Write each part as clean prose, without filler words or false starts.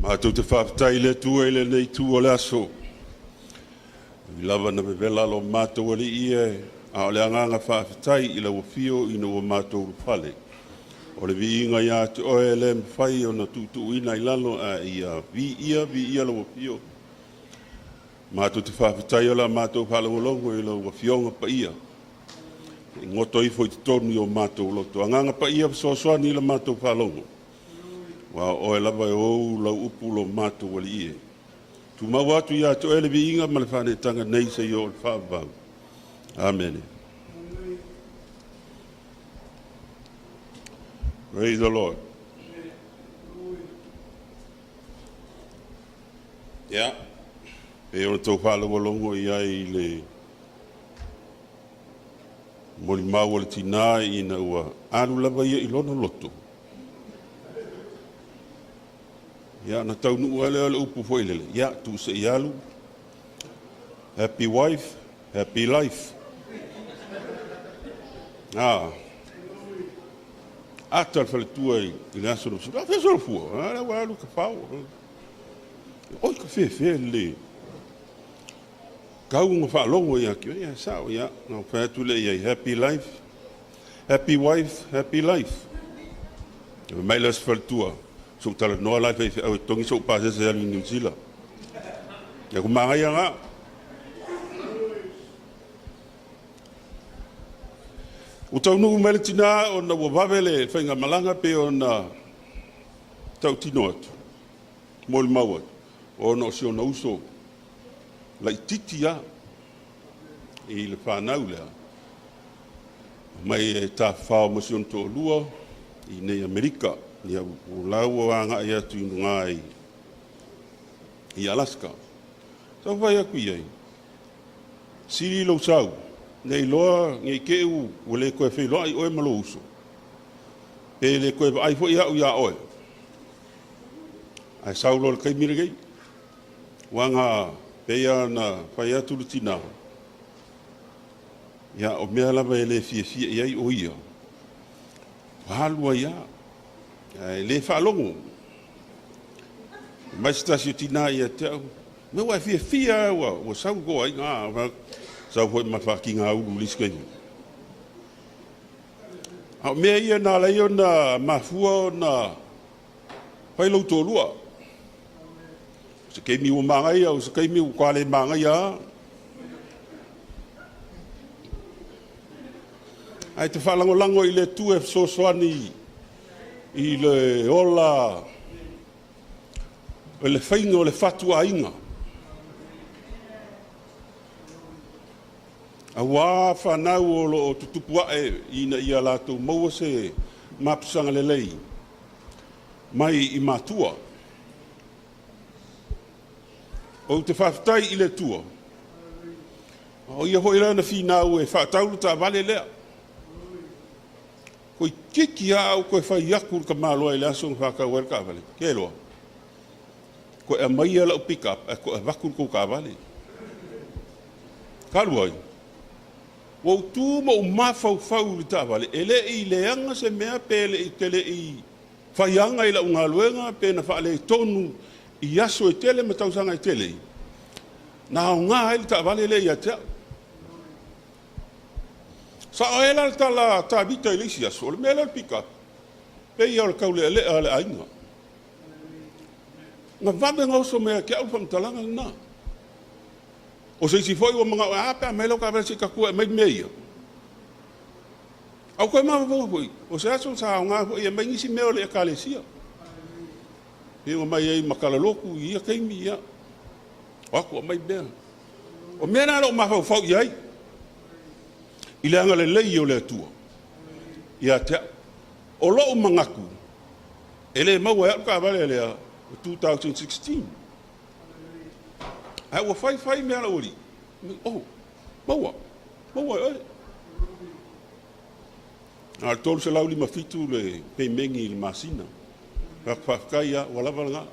Matou te faafetai i le Atua i lenei itu o le aso, e ui lava ina vevela lo matou alii e, a o le agaga faafetai i lau afio ina ua matou ulufale. O le viiga ia te Oe e le mafai ona tuutuuina i lalo, ae ia viia, viia lau afio. Matou te faafetai o le a matou faalogologo i lau Afioga Paia se i goto ifo i totonu i o matou loto. Agaga Paia fesoasoani i la matou faalogo, aua o Oe lava e ou lau upu lo matou Alii e. Tumau atu ia te Oe le viiga ma le faaneetaga nei seia oo i le faavavau. Amene. Praise the Lord. Ia, pei ona outou faalogologo i ai i le molimau a le tina ina ua alu lava ia i lona loto, ia ona taunuu lava lea o le upu foi lele, ia tuu se i alu, happy wife, happy life. Ah, ata le faletua i le aso na a fea solofua? A ua alu i tafao. Oi ka fefe le tau ona faalogo ia te oe, ia sao ia. Na ou fai atu lea i ai, happy life, happy wife, happy life. Fai mai lea o si faletua, se i ou talanoa la i le faifeau e totogi sou pasese e alu i Niu Sila. Ia ku manaia na. Ua taunuu mai le tina ona ua vave le faigamalaga pei ona tautino atu, molimau atu, ona o si ona uso laitiiti lava i le fanau lea, mai e tafafao ma si ona toalua i inei Amerika. Ia, o la ua agai atu i luga i Alaska. Sa ou fai atu i ai, sili lou sau, nei iloa ne i te i ua le toe feiloai oe ma lou uso, pe le toe vaai foi au ia oe, ae sau loa i le taimi lenei. Aua na pei lava ona fai atu le tina, ia o mea lava e le fiafia i ai o ia, ua alu ai lava, ae le faalogo. Fai mai se tasi o tina ia te au, mea ua e fiafia lava ua sau le tou aiga, a, sau foi ma le faatigaulu i le isi taimi. A o mea ia na ala ai ona mafua ona fai lou toalua. O se taimi ua manaia, o se taimi ua matua le manaia lava. Ae te faalagolago i le Atua e fesoasoani i le ola o le faiga o le fatuaiga. Aua fanau o lo o tutupu ae ina ia latou maua se mapusaga lelei mai i matua. Ou te faafetai i le Atua, o ia foi lea na finau e faatau le taavale lea. Toeitiiti lava ou toe fai atu i le tamaloa i le aso na faatau ai le taavale, Keloa, toe aumaia lau pick up ae toe avatu le tou taavale. Talu ai, ua ou tu ma ou mafaufau i le taavale, e le i leaga se mea pe le i, te le i fai aga i lau galuega pe na faaletonu i aso e tele ma tausaga e tele, na aoga ai le taavale lea ia te au. Sao ai la le tala a Tavita i le isi aso, o le mea lea o le pick up, pei lava o le taulealea a le aiga. Na vave ona oso mai ia te au le faamatalaga lena. O se isi foi ua manao, a pe a aumai lau taavale se i tatua e aumai mea ia. A ua toe mafaufau foi, o se aso sa aoga foi e aumai nisi mea o le Ekalesia. Pei ona aumai ai ma talalotu i ia taimi, ia, o atu aumai mea. O mea na o lo o mafaufau i ai, i le agalelei o le Atua ia te au. O lou manatu, e le maua e au le taavale lea o 2016. Ae ua fai fai mea a lou alii, oh, maua, maua e oe. Na o le 357 le peimeni i le masina. Faafetai lava, ua lava lena.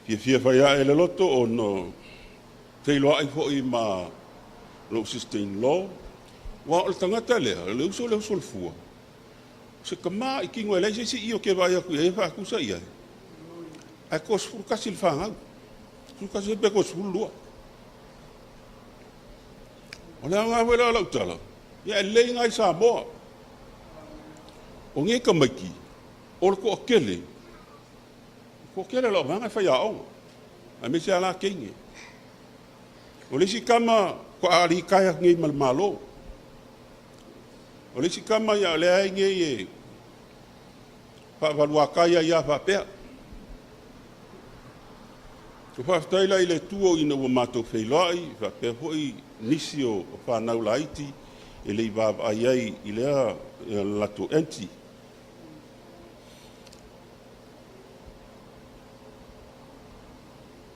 Fiafia fai ae le loto ona feiloai foi ma lou sister-in-law, aua o le tagata lea, o le uso lea o Solofua. O se tama i tino e leai se isi io ke vaai atu i ai e faatusa i ai, ae 31 le fanau, 11 pe 32. O le aoga foi lea o lau tala, ia e lelei lena i Samoa. O nei tamaiti, o le toatele, toatele o lau vaega e faiaoga, aemaise lava la teine. O le isi tama faatoa litaea atu nei ma le Malo. O le isi tama o lea e i ai nei e faavaluatai ai lava faapea. Ua faafetai la i le Atua ina ua matou feiloai faapea foi nisi o fanau laiti e le i vaavaai i ai i lea latou aunty.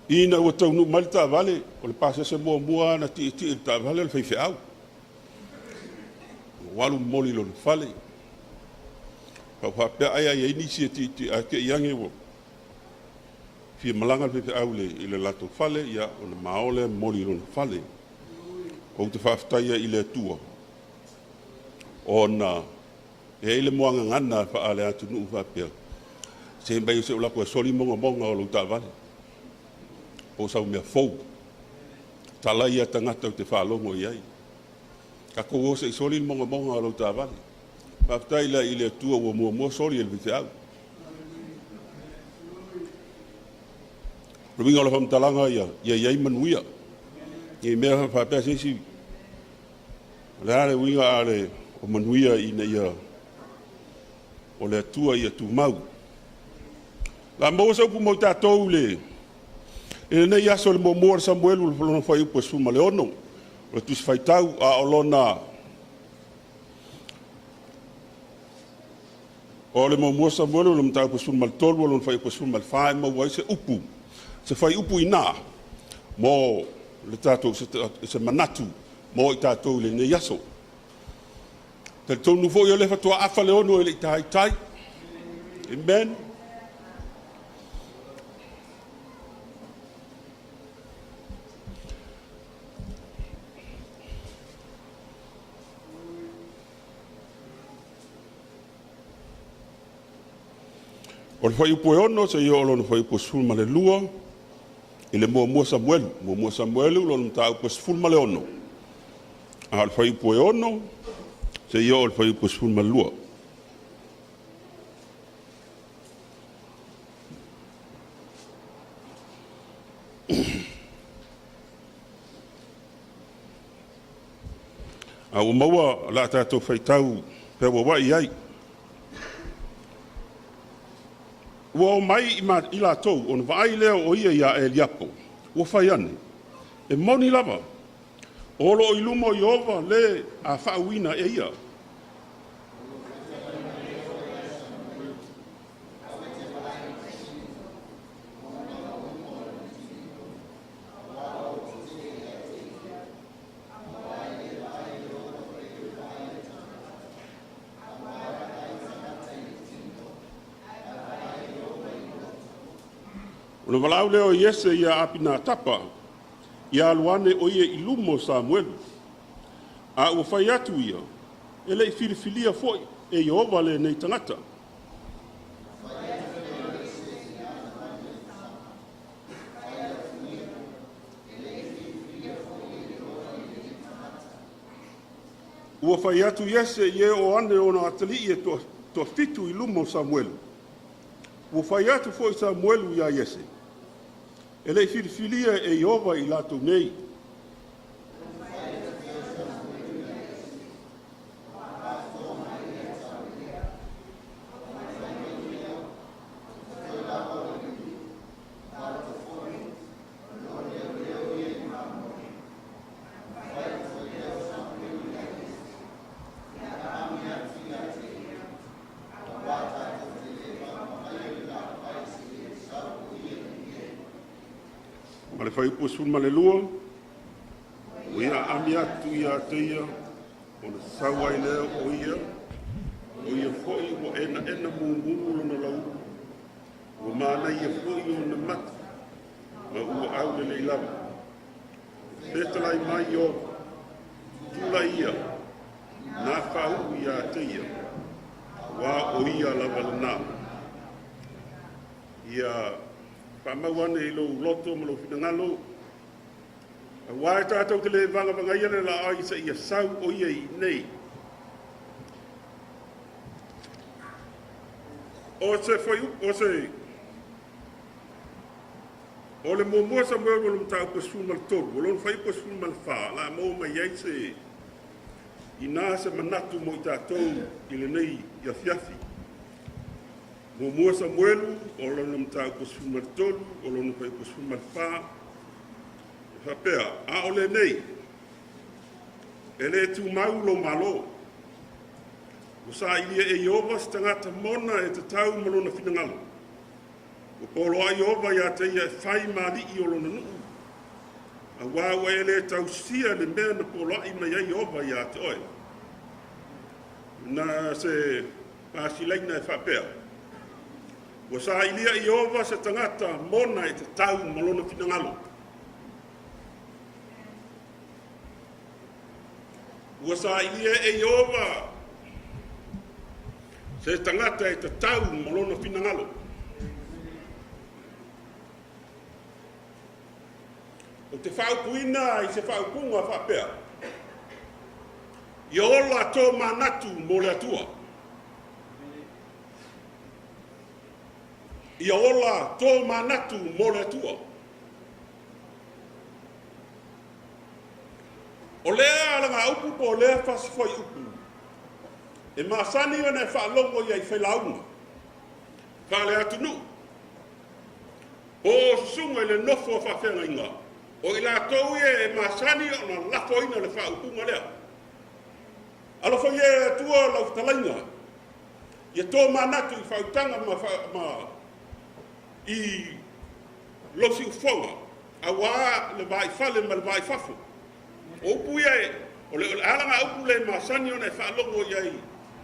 Ina ua taunuu mai le taavale, o le pasese muamua lava na tietie i le taavale o le faifeau. Ua alu momoli i lona fale. Ou faapea ai a i ai nisi e tietie ae te i ane ua fia malaga le faifeau i le latou fale, ia ona ma o lea momoli i lona fale. Ou te faafetai ai i le Atua ona e i ai le muagagana faale-atunuu e faapea, se aumai se i ou alu atu e soli mogamoga o lau taavale po o sau mea fou. O tala ia a tagata ou te faalogo i ai. Tatou o se i soli le mogamoga o lau taavale. Faafetai la i le Atua ua muamua soli e le faifeau. O le uiga o le faamatalaga ia i ai manuia. Ne i mea faapea se isi, o le a le uiga a o manuia ina ia, o le Atua ia tumau. O le a maua se upu mo i tatou i lenei aso i le muamua o le Samuelu lona fuaiupu e 16, o le Tusi Faitau a o lona O le muamua Samuelu o le mataupu 13 lona fuaiupu 14 e maua ai se upu, se fuaiupu i ina mo le tatou, se manatu mo i tatou i lenei aso. E talitonu foi o lea faatoa afa le ono e le i taitai. Amen. O le fuaiupu e 6 seia oo loa i le fuaiupu e 12 i le muamua Samuelu, muamua Samuelu lona mataupu e 16, a o le fuaiupu e 6 seia oo i le fuaiupu e 12. A ua maua o le a tatou faitau feauauai ai. Ua o mai i latou ona vaai lea o ia ia Eliapo, ua fai ane, e moni lava, o lo o i luma o Ieova le a faauuina e ia. Ona valaau lea o Iese ia Apinatapa, ia alu ane o ia i luma o Samuelu. A ua fai atu ia, e le i filifilia foi e Ieova lenei tagata. Ua fai atu Iese ia oo ane ona atalii e toafitu i luma o Samuelu. Ua fai atu foi Samuelu iā Iese, e le i filifilia e Ieova i latou nei. Ma le fuaiupu 12, ua ia aami atu ia te ia, ona sau ai lea o ia, o ia foi ua enaena mumu lona lauulu, ua manaia foi ona mata, ma ua aulelei lava. Fetalai mai Ieova, tulai ia, na faauu ia te ia. Auā o Ia lava lenā. Ia faamau ane i lou loto ma lou finagalo, auā e tatou te le vagavagaia le laai seia sau o Ia i inei. O se fuaiupu, o se O le muamua Samuelu o le mataupu 13, o lona fuaiupu 14, o le a maua mai ai se ina se manatu mo i tatou i lenei afiafi. Muamua Samuelu o lona mataupu 13, o lona fuaiupu 14, e faapea, A o lenei, e le tumau lou malo. Ua sailia e Ieova se tagata mona e tatau ma lona finagalo. Ua poloai Ieova ia te ia e fai ma alii o lona nuu, auā ua e le tausia le mea na poloai mai ai Ieova ia te oe. Na se pasilaina e faapea, Ua sailia e Ieova se tagata mona e tatau ma lona finagalo. Ua sailia e Ieova se tagata e tatau ma lona finagalo. Ou te faaupuina i se faaupuga faapea, Ia ola tō manatu mō le Atua. Ia ola tō manatu mō le Atua. O lea alagaupu po o lea fasifuaiupu e masani ona e faalogo i ai failauga faale-atunuu po o susuga i le nofo a faafeagaiga, o i latou ia e masani ona lafoina le faaupuga lea. Alofa ia e le Atua lau fetalaiga, ia tomanatu i faautaga ma, ma i lou siufofoga, auā le va i fale ma le va i fafo. O upu ia e, o le, o le alagaupu lea e masani ona e faalogo i ai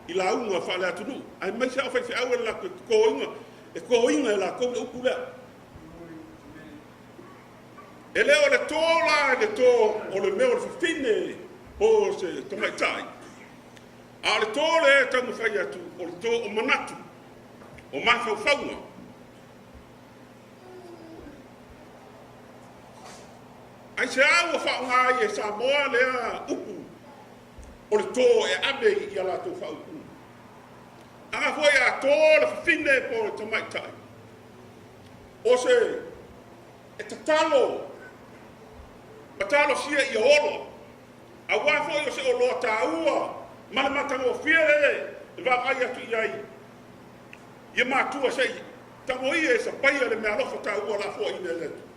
i lauga faale-atunuu, aemaise lava o faifeau e latou te totoina, e totoina e latou le upu lea. E le o le to la i le to o le mea o le fafine po o se tamaitai, a o le to lea e taumafai atu, o le to o manatu, o mafaufauga. Aisea ua faaaoga ai e Samoa lea upu o le to e ave i a latou faaupuga? Aga foi a to le fafine po o le tamaitai, o se e tatalo ma talosia ia ola, auā foi o se oloa taua ma le matagofie e vaavaai atu i ai ia matua se i tagoia e sapaia le meaalofa taua lafoaiina e le Atua.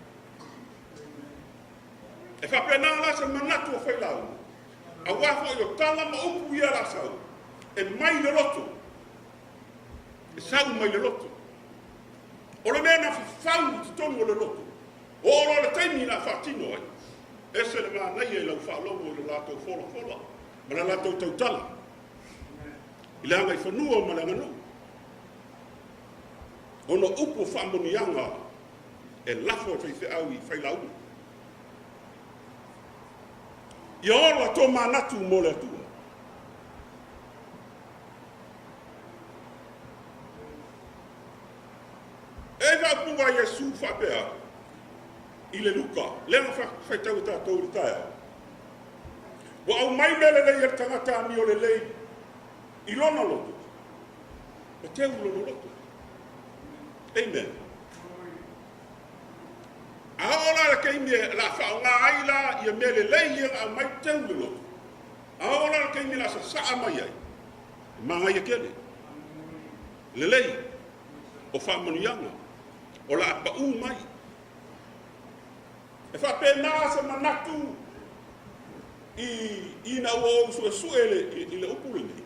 E faapena la se manatu o Failauga, auā foi o tala ma upu ia la sau, e mai le loto, e sau mai le loto. O le mea na fafau i totonu o le loto, oo loa le taimi la faatino ai, ese le manaia i lau faalogo i le latou folafola ma le latou tautala i le agaifanua ma le aganuu. Ona o upu o faamanuiaga e lafo e faifeau i failauga. Ia ola tō manatu mō le Atua. E faaupuga a Iesu faapea i le Luka, lea na faitau e tatou i le taeao. Ua aumai mea lelei e le tagata amio lelei i lona loto, e teu lona loto. Amen. A oo la le taimi e la faaaoga ai la ia mea lelei ia na aumai teu le loto, a oo la le taimi la sasaa mai ai, e manaia tele. Lelei o faamanuiaga o le a paū mai. E faapena se manatu i ina ua ou suesue i le upu lenei.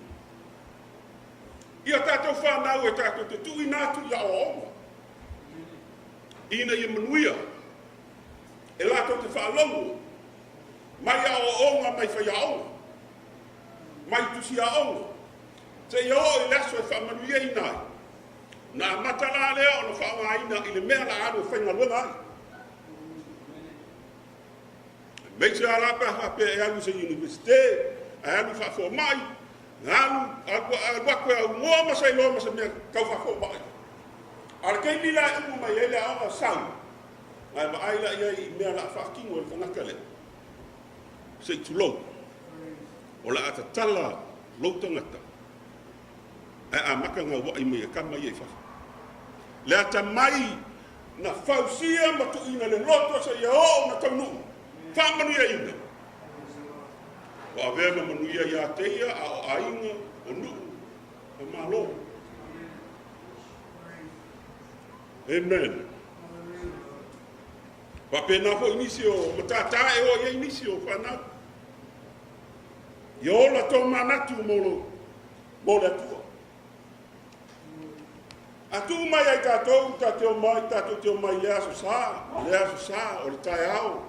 Ia tatou fanau e tatou te tuuina atu i aoaoga ina ia manuia e latou te faalogo mai aoaoga mai faiaoga, mai tusiaoga, seia oo i le aso e faamanuiaina ai. Ona amata la lea ona faaaogaina i le mea la alu e faigaluega ai. Aemaise lava la pe a faapea e alu i se Iunivesite, ae alu faafomai, Na alu, alu, alu aku e aunoa ma se iloa ma se mea tau faafomai. A o le taimi la e umu mai ai le aoga sau, na e vaai la i ai i mea o le a faatino e le tagata lea. Se i tulou, o le a tatala lou tagata ae amata gauai mai e tama ia i fafo. Le atamai na fausia ma tuuina le loto seia oo na taunuu, faamanuiaina. O avea ma manuia ia te ia a o aiga, o nuu, o Malo. Amen. Faapena foi nisi o matata e o i ai nisi o fanau. Ia ola tō manatu mo, lo, mo le Atua. A tuu mai ai tātou, tātou mai, tātou te o mai le aso sa, le aso sa o le taeao.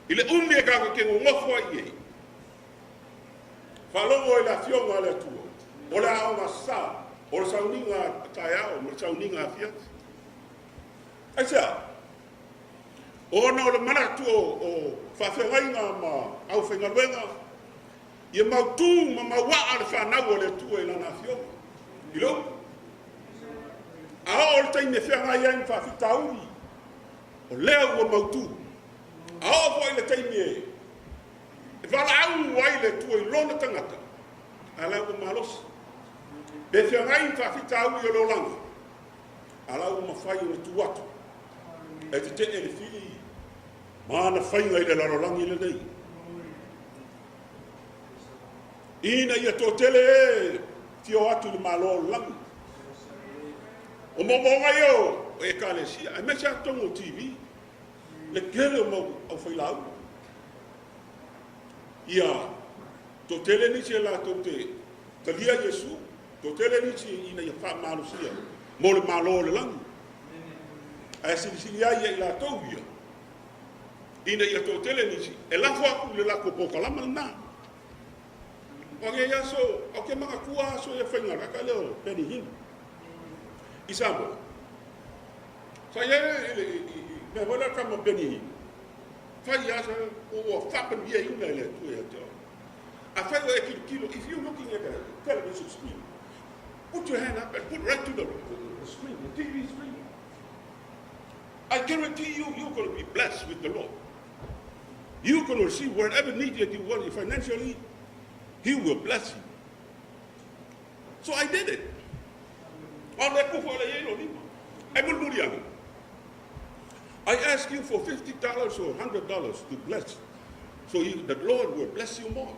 I le umi e kākou te gogofo ai i ei. Faalogo i le afioga a le Atua, o le aoga sa, o le sauniga a taeao ma le sauniga afiafi. Aisea? Ona o le manatu o faafeagaiga ma aufaigaluega, ia mautū ma mauaa le fanau a le Atua i lana afioga. I le upu. A oo le taimi e feagai ai ma faafitauli, o lea ua mautū. A oo foi le taimi e valaau ai le Atua i lona tagata, a la ua malosi. Pe feagai ma faafitauli o le olaga, a la ua mafai ona tu atu e tetee le fili ma ana faiga i le lalolagi lenei. Ina ia toatele e fia o atu i le Malo o le lagi. O moomooga ia o ekalesia, aemaise lava totonu o TV, le tele o mau aufailauga. Ia toatele nisi e latou te talia Iesu, toatele nisi ina ia faamalosia mo le Malo o le lagi. Ae silisili ai ia i latou ia, ina ia toatele nisi e lafo atu i le latou polokalama lena. O nei aso, ou te manatua aso ia faigaluega lea o Benny Hinn i Samoa. Sa i ai le mea foi lea tama Benny Hinn. Fai lava sa ua faamanuiaina e le Atua ia te oe. Afai o e tilotilo, if you looking at the television screen, put your hand up and put right to the screen, the TV screen. I guarantee you, you're going to be blessed with the Lord. You're going to receive whatever need that you want financially. He will bless you. So I did it. O le kufu le iai lo lima. E mulimuli ane. I ask you for $50 or $100 to bless. So you, the Lord will bless you more.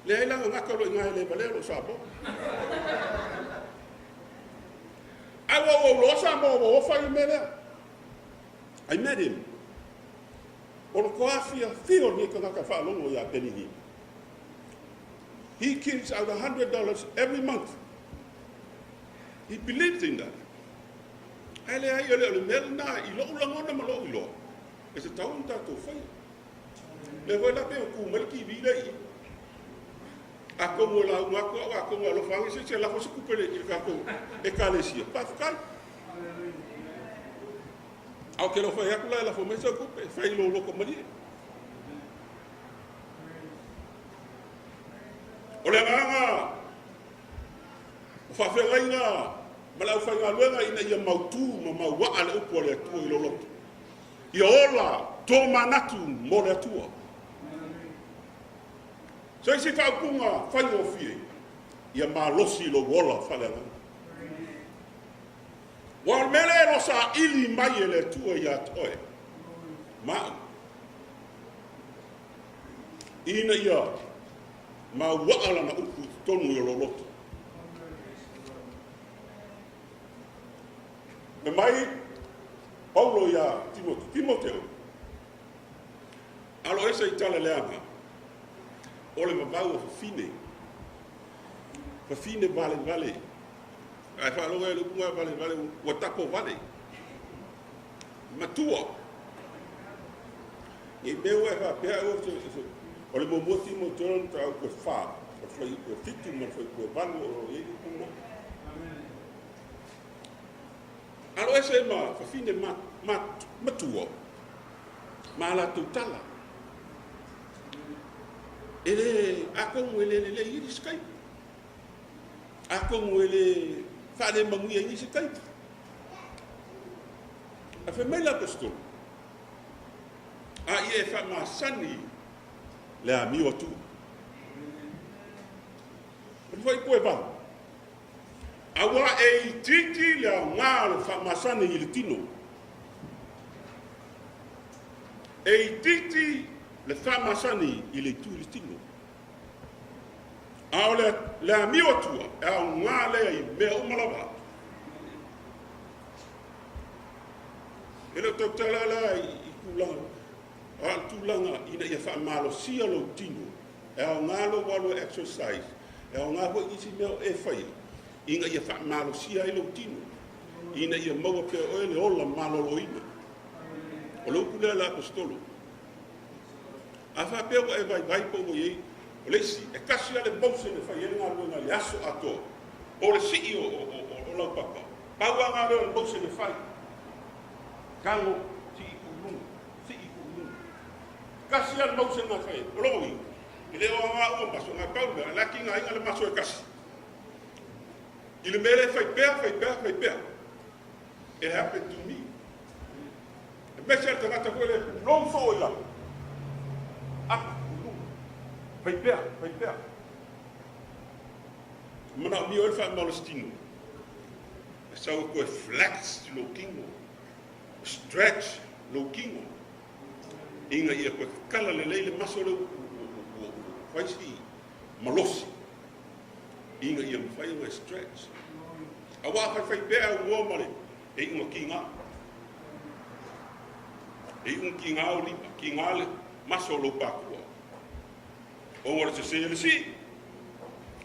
Le ai langa ngaka lo inga hele valea lo sa mo. Ai wa wa lo sa mo wa wa i melea. I met him. O le koafia fio ni kangaka whaalongo ia Benny Hinn. He gives out $100 every month. He believes in that. Ae leai o le o le mea lena i lou lagona ma lou iloa, e tatau ona tatou faia. Lea foi la pe o tu mai le TV lea i i. Atonu e lauga atu au, atonu e alofa ane se isi e lafo se tupe i le tatou ekalesia. Faafetai. A ou te le o fai atu la e lafo mai sau tupe, fai i lou loto malie. O le agaga o faafeagaiga ma le aufaigaluega ina ia mautū ma mauaa le upu a le Atua i lou loto. Ia ola tō manatu mo le Atua. Se isi faaupuga faigofie, ia malosi lou ola faaleagaga. Ua o le mea lea e lo saili mai e le Atua ia te oe ma au, ina ia mauaa lana upu i totonu i o lou loto. Fai mai Paulo iā Timote, Timoteo, alo ese i tala leaga, o le vavau o fafine, fafine valevale. Ae faalogo ai le upu nga valevale ua tapo vale. Matua. Nei mea ua e faapea au o le muamua Timoteo le mataupu e 4, o le fuaiupu e 7 ma le fuaiupu e 8 o lo o i ai le upu lena. Alo ese ma fafine matua ma a latou tala. E le, atonu e le lelei ai se taimi, atonu e le faalemanuia ai se taimi. Ae fai mai le Aposetolo, a ia e faamasani le amio atua. O le fuaiupu e 8, auā e itiiti le aoga o le faamasani i le tino. E itiiti le faamasani i le itu i le tino. A o le, le amio atua, e aoga lea i mea uma lava. E le o tautala la i tulaga, a o le tulaga ina ia faamalosia lou tino, e aoga lou alu e exercise, e aoga foi nisi mea o e faia, ina ia faamalosia ai lou tino, ina ia maua pea oe le ola maloloina. O le upu lea a le Aposetolo. A faapea ua e vaivai po ua i ai, o le isi, e tasi lava le motion e fai ai le galuega i le aso atoa, po o le sii o lau papa, pau lava lena o le motion e fai. Tago, sii tuu i luga, sii tuu i luga. Tasi lava le motion na fai ai. O lona uiga, e le o aoga uma maso, na pau le mea, o le a tigaina le maso e tasi. I le mea lea e fai pea, fai pea, fai pea. It happened to me. E mese le tagata foi lea pulou soo i lalo. Apa, i luga. Fai pea, fai pea. Manaomia oe le faamalositino. E sau e toe flex lou tino, stretch lou tino, ina ia toe tatala lelei le maso lea ua fai si malosi, ina ia mafai ona e stretch. Aua a faifai pea au mua ma le e iuga kiga. E iuga kiga au lima, kiga le maso o lou pakua. Ona o le sese o le sii,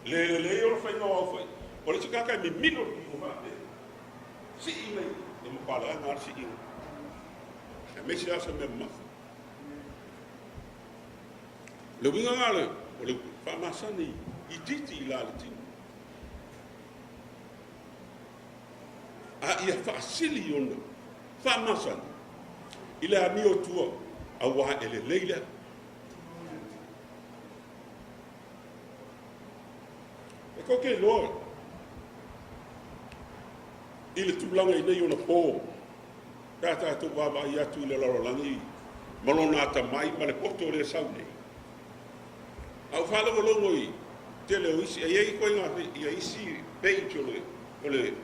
le lelei o le faiga o au fai. O le isi tagata e mimilo le tino faapea. Sii mai, e matua leaga lava le siiga. Aemaise lava se mea mamafa. O le uiga lena o le faamasani itiiti i la le tino. A ia faasili ona faamasani i le amio tua, auā e lelei lea. E tou te iloa i le tulaga i nei ona po, pe a tatou vaavaai atu i le lalolagi ma lona atamai ma le poto lea e sau nei. A ou faalogologo i tele o isi, e i ai ituaiga ia isi page o le, o le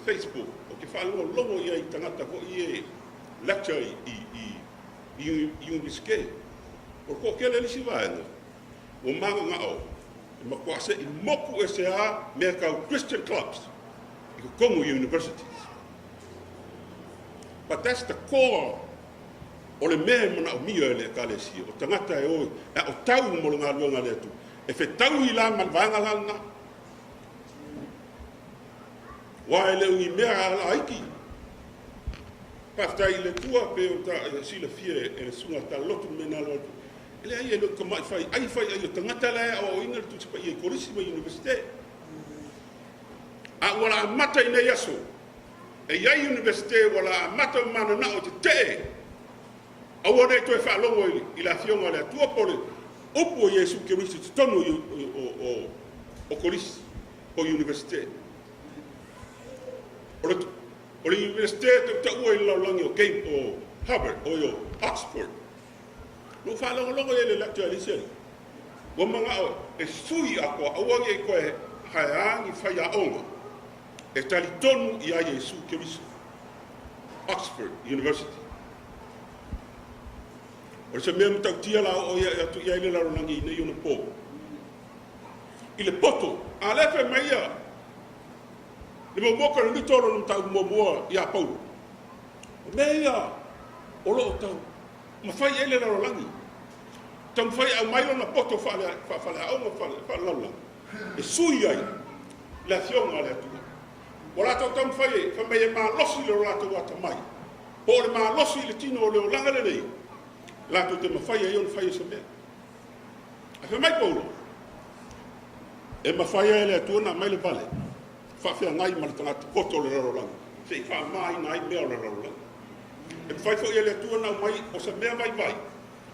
Facebook, ou te faalogologo i ai i tagata foi ia e lecture i, i, i Iunivesite. O le toatele o le isi vaega, ua mananao e matua se i moku ese lava mea tau Christian clubs i totonu o universities. But that's the core o le mea e manaomia e le Ekalesia, o tagata e o e aotau mo le galuega a le Atua, e fetaui la ma le vaega la lena. Aua e le o ni mea laiti. Faafetai i le Atua pei ona ta silafia e le Susuga Talalotu le mea na alu atu. E leai, e le o tamai fai ai fai ai o tagata la e aoaoina le Tusi Paia i Kolisi ma Iunivesite. A ua la amata i nei aso, e i ai Iunivesite ua la amata o mananao e tetee, aua ne i toe faalogo i le Afioga a le Atua po o le upu o Iesu Keriso i totonu o Kolisi po o Iunivesite. O le O le Iunivesite e tautaua i le lalolagi o Cam, o Harvard, oi o Oxford. Na ou faalogologo i ai i le lecture a le isi alii, ua manao e sui atoa, aua ne i toe haea ni faiaoga e talitonu ia Iesu Keriso. Oxford University. O se mea matautia la oo atu i ai le lalolagi i nei ona po. I le poto, a lea fai mai ia Le muamua Korinito o lona mataupu muamua ia Paulo, o mea ia o lo o tau mafai ai le lalolagi, taumafai e aumai lona poto faafaleaoga faalelalolagi e sui ai le Afioga a le Atua. Ua latou taumafai e fai mai e malosi le latou atamai, po o le malosi i le tino o le olaga lenei, latou te mafai ai ona fai se mea. Ae fai mai Paulo, e mafai lava e le Atua ona aumai le vale faafeagai ma le tagata poto o le lalolagi, se i faamamaina ai mea o le lalolagi. E mafai foi e le Atua ona aumai o se mea vaivai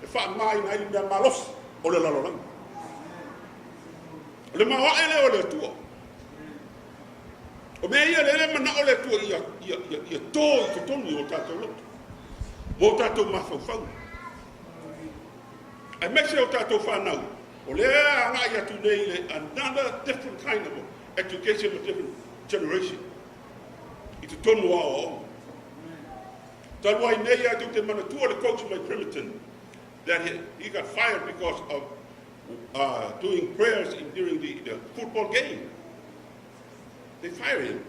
e faamamaina ai le mea malosi o le lalolagi. O le maoae lea o le Atua. O mea ia lea e manao le Atua ia tō i totonu i o tatou loto, ma o tatou mafaufauga, aemaise o tatou fanau, o lea e agai atu nei i le another different kind of education, a different generation i totonu o aoaoga. Talu ai nei ia tou te manatua le coach mai Bremerton that he got fired because of doing prayers during the football game. They fired him.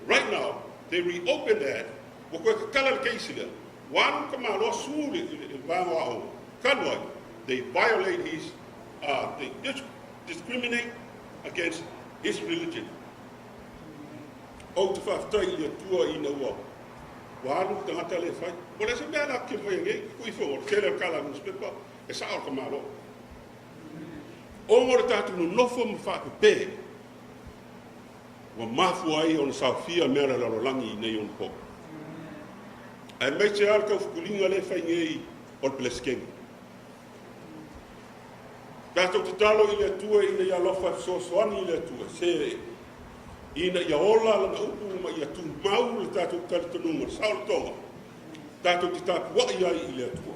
Right now, they reopened that. Ua koe kakala le case lea. Ua alu ka Malo su le vaega o aoga. Talu ai, they violate his, they discriminate against his religion. Ou te faafetai i le Atua ina ua alu le tagata lea e fai. O le se mea la ke fai nei, ku ifo o le tele o kala newspaper e sao ka Malo. Ona o le tatou nonofo ma faapepe, ua mafua ai ona saofia mea o le lalolagi i nei ona po. Aemaise lava le taufukuliga lea e fai nei o le Peresetene. Tatou tatalo i le Atua ina ia alofa e fesoasoani i le Atua, se ina ia ola lana upu ma ia tumau le tatou talitonuga, le saolotoga, tatou te tapuai ai i le Atua.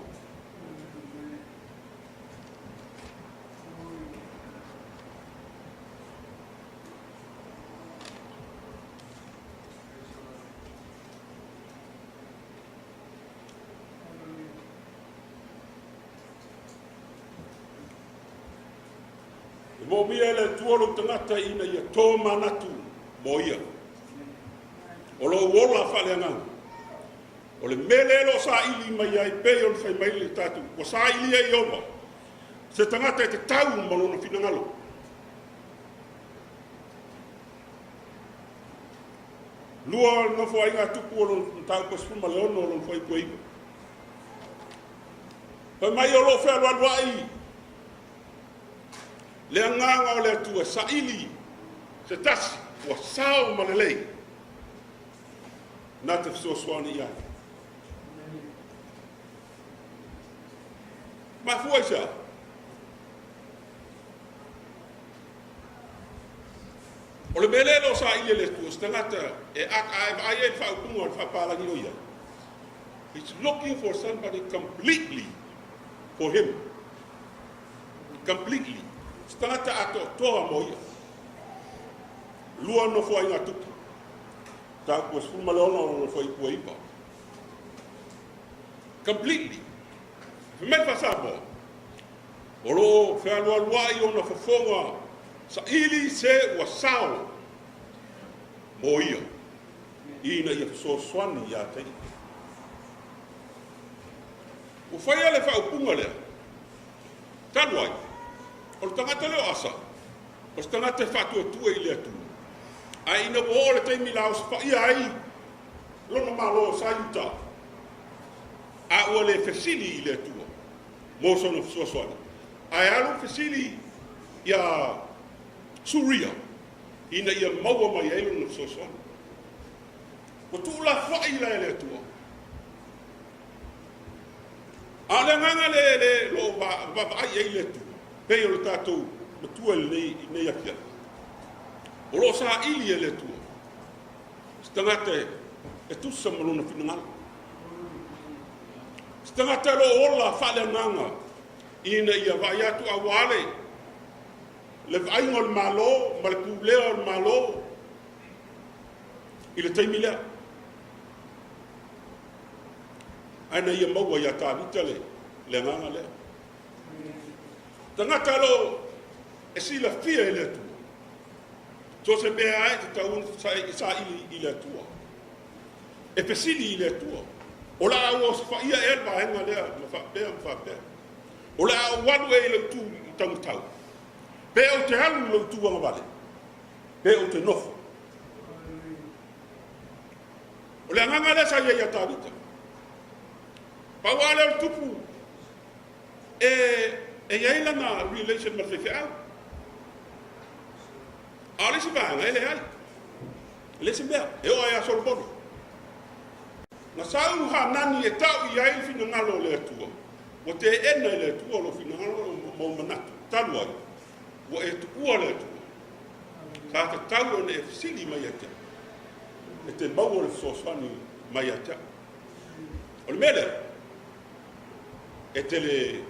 E moomia e le Atua lou tagata ina ia tō manatu mo ia. O lou ola faaleagaga. O le mea lea o lo o saili mai ai pei ona fai mai le tatou, ua sailia e Ieova se tagata e tatau ma lona finagalo. Lua Nofoaiga a Tupu o lona mataupu e 16 o lona fuaiupu e 9. Fai mai o lo o fealualuai le agaga o le Atua e saili se tasi ua sao ma lelei na te fesoasoani i ai. Mafua i se a? O le mea lea o lo o saili e le Atua, se tagata e aka a e vaai ai le faaupuga o le faapalagi o ia. He's looking for somebody completely for him. Completely. Se tagata atoatoa mo ia. Lua Nofoaiga Tupu. Mataupu e 16 o lona fuaiupu e 9. Completely. Fai mai le Faa-Samoa, o lo o fealualuai ona fofoga saili se ua sao mo ia, ina ia fesoasoani ia te ia. Ua faia le faaupuga lea, talu ai, o le tagata lea o Asa, o se tagata e faatuatua i le Atua, ae ina ua oo le taimi la osofaia ai lona malo sa Iuta, a ua le fesili i le Atua mo sona fesoasoani, ae alu fesili iā Suria ina ia maua mai ai lona fesoasoani. Ua tuulafoai la e le Atua. A o le agaga le le lo o vaavaai i ai le Atua, pei o le tatou matua i lenei i lenei afiafi, o lo o saili e le Atua se tagata e tusa ma lona finagalo. Se tagata o lo o ola faaleagaga ina ia vaai atu a ua ale le vaaiga o le Malo ma le pulea o le Malo i le taimi lea. Ae na ia maua iā Tavita le agaga lea. Tagata lo e silafia e le Atua. So se mea lava e tatau ona saili i le Atua. E fesili i le Atua. O le a ou osofaia ea le vaega lea ma faapea ma faapea. O le a ou alu ea i lou tu taumatau. Pe ou te alu i lou tu agavale. Pe ou te nofo. O le agaga lea sa i ai ia Tavita. Pau lava lea o le tupu e i ai lana relation ma le faifeau. A o le isi vaega, e leai. E leai se mea. E oo lava ia Solomona. Na sau Hanani e tau i ai le finagalo o le Atua, ua teena e le Atua lou finagalo ma ou manatu, talu ai, ua e tuua le Atua. Sa tatau ona e fesili mai ia te au, e te maua le fesoasoani mai ia te au. O le mea lea, e te le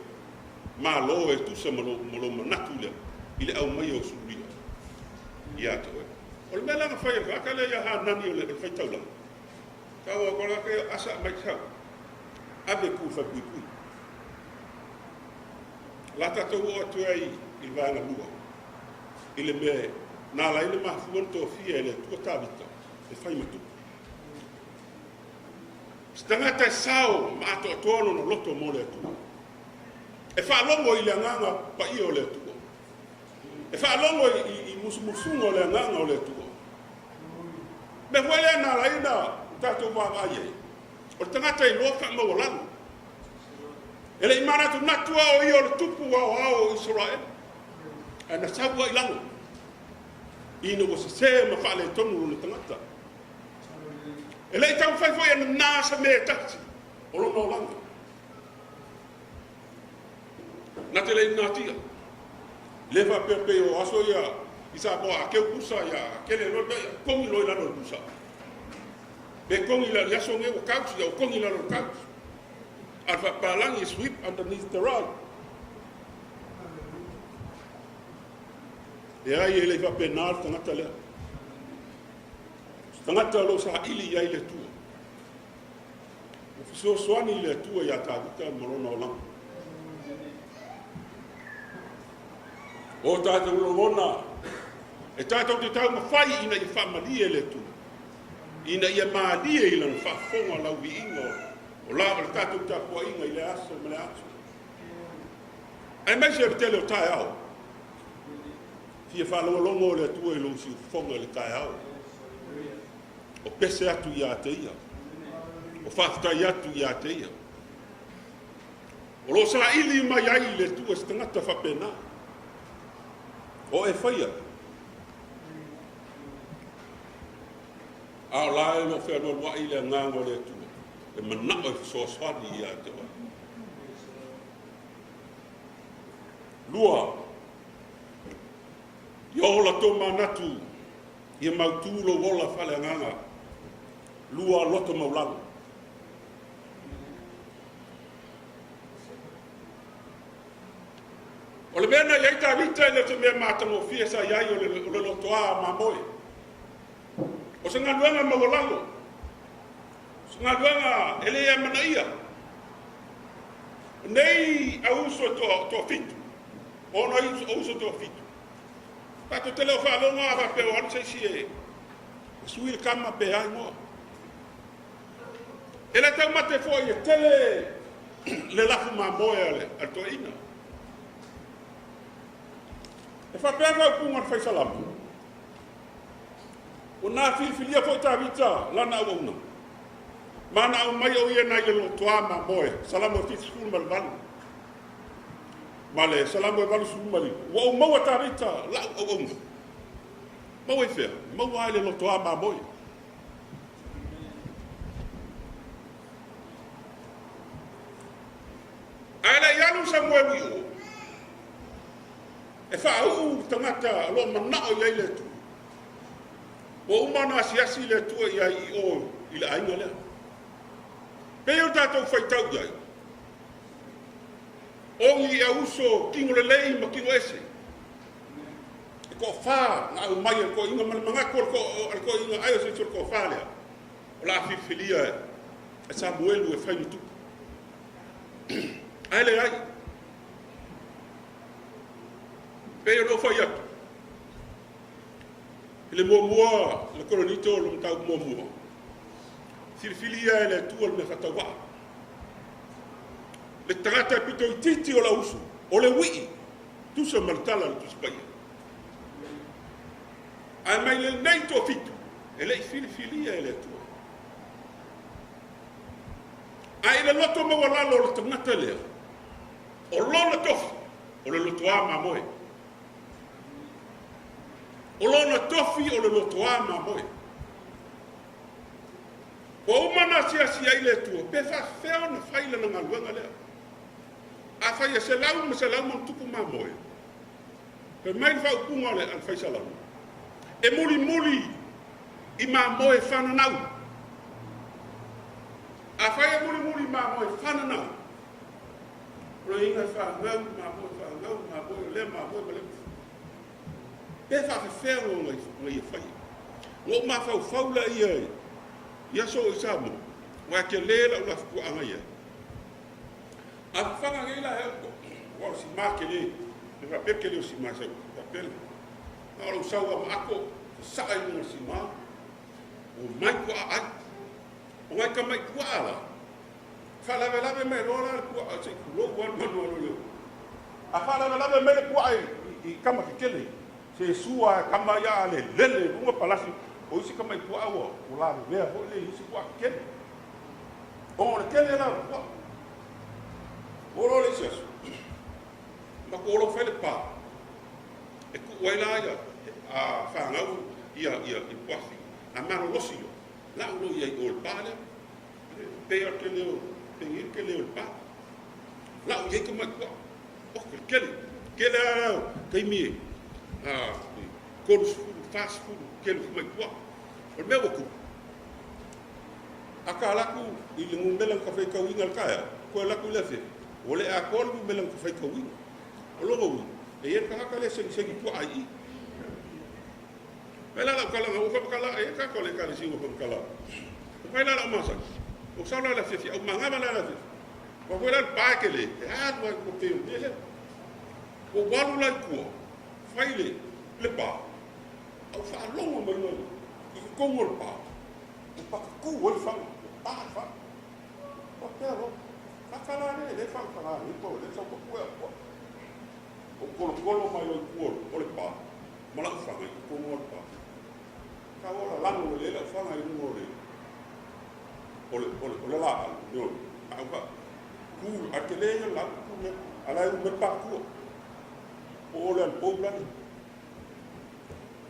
malo e tusa ma lou manatu lea i le aumaia o Suria ia te oe. O le mea la na fai e le tagata lea ia Hanani o le faitaulaga, tau o kola ke asa mai sau, ave ku falepuipui. La tatou oo atu ai i le vaega lua, i le mea na ala ai ona mafua ona tofia e le Atua Tavita e fai ma tupu. Se tagata e sao ma atoatoa lona loto mo le Atua. E faalogo i le agaga paia o le Atua. E faalogo i musumusuga o le agaga o le Atua. Mea foi lea na ala ai ona tatou vaavaai ai, o le tagata e iloa faamaualalo. E le i manatunatu lava o ia o le tupu aoao o Isaraelu, ae na sau lava i lalo ina ua sese ma faaletonu lona tagata. E le i taumafai foi e nana se mea e tasi o lona olaga. Na te le i natia. Le faapea pei o aso ia i Samoa a keu pusa ia kele loa ia kogi loa i lalo o le pusa. Pe kogi i le aso nei ua couch ia ua kogi i lalo o le couch. A o le faapalagi sweep underneath the rug. Leai, e le i faapena le tagata lea. O se tagata o lo o saili i ai le Atua. Ua fesoasoani le Atua iā Tavita ma lona olaga. O tatou lagona e tatou te taumafai ina ia faamalie le Atua, ina ia malie i lana faafofoga lau viiga o la o le tatou tapuaiga i lea aso ma lea aso. Aemaise o le tele o taeao, fia faalogologo le Atua i lou siufofoga i le taeao. O pese atu ia te ia. O faafetai atu ia te ia. O lo o saili mai ai le Atua se tagata faapena. O e faia. A o la e o lo o fealualuai le agaga o le Atua, e manao e fesoasoani ia te oe. 2, Ia ola tō manatu, ia mautū lou ola faaleagaga. 2, Loto maulalo. O le mea na i ai Tavita e le o se mea matagofie sa i ai o le lotoa mamoe. O se galuega maualalo, o se galuega e le amanaia. O nei auuso e toafitu, ona o uso toafitu, tatou te le o faalogo a faapea o alu se isi e sui le kama pe a igoa. E le taumate foi e tele le lafu mamoe a le toeaina. E faapea faaupuga a le faisalamo, Ua na filifilia foi Tavita lana auauna, ma na aumai o ia nai le lotoa mamoe, Salamo 78 ma le Salamo 89. Ua ou maua Tavita lau auauna. Maua i fea? Maua ai le lotoa mamoe. Ae le i alu Samuelu i o, e faauu le tagata o lo o manao i ai le Atua. Ua uma ona asiasi le Atua i ai i o i le aiga lea. Pei o tatou faitau i ai, ogi i auuso tino lelei ma tino ese. E toafa na aumai e le toeaina ma le manatu o le toeaina ai o se isi o le toafa lea, o le a filifilia e Samuelu e fai ma tupu. Ae leai. Pei ona ou fai atu, i le muamua, le Korinito o le mataupu muamua, filifili ia e le Atua le mea faatauvaa. Le tagata e pito itiiti o lau uso, o le uii, tusa ma le tala a le Tusi Paia. Ae mai lenei toafitu, e le i filifilia e le Atua. Ae i le loto maualalo o le tagata lea, o lona tofi, o le lotoa mamoe. O lona tofi o le lotoa mamoe. Ua uma ona asiasi ai le Atua, pe faafefea ona fai lana galuega lea. Afai e 100 ma 100 ma ona tupu mamoe, fai mai le faaupuga a le faisalamo, E mulimuli i mamoe fananau. Afai e mulimuli i mamoe fananau, o le iga e fanau i mamoe, fanau i mamoe, o lea mamoe ma lea mamoe. Pe faafefea ona ia faia? Ona ou mafaufau lea i aso o i Samoa, aua e tele lau lafupuaaga i ai. A fafaga nei la e au puaa, aua o sima tele, e faapea le tele o sima e sau, faapea le, a o lou sau lava ma ato, sasaa i luga o le sima, ua mai puaa ai. O nai tamai puaa la, faalavelave mai loa la le puaa, se i tulou lava le manu a lea. A faalavelave mai le puaa i tama tetele, se sua e tama ia a le lele i luga palasi, o isi tamai puaa ua lavevea foi le i isi puaa tetele. Ona o le tele la o le puaa. Ua loa le isi aso, matou o loa fai le pa, e tuu ai la ia a fanau ia ia i puafi, a malolosi loa, lau loa i ai i o i le pa lea. E pei lava o le tele o, pei le tele o le pa. Lau i ai tamai puaa. Oh, le tele. Tele lava la o taimi e 30, 40 tele o tamai puaa. O le mea ua tupu, a ta alu atu i le numera na ta faitauina i le taeao, toe alu atu i le afiafi, ua le atoa le numera na ta faitauina. O lona uiga, e i ai le tagata lea e segisegi puaa i i. Fai la lau tala, ua faamatala, e i ai le tagata o le Ekalesia ua faamatala. Fai la lau masani, ua sau la le afiafi, au manava la le afiafi. Ua foi la le pa e tele, e alu ai ua pei o le mea lea. Ua ou alu la i tua, fai le pa, a ua faalogo mai loa i totonu o le pa, ua patatu ai le faga, ua pa le faga. Ua faapea loa, kaka la lea, e le fagataga nei po o lea sau tapue au puaa. Ua ou tolotolo mai loa i tua o le pa, ma lau faga i totonu o le pa. Tau o la lago le lau faga i luga o le o le o le o le laau ne o a au ka ku a te le ia lau ku le a la u me pa ku o le al pou la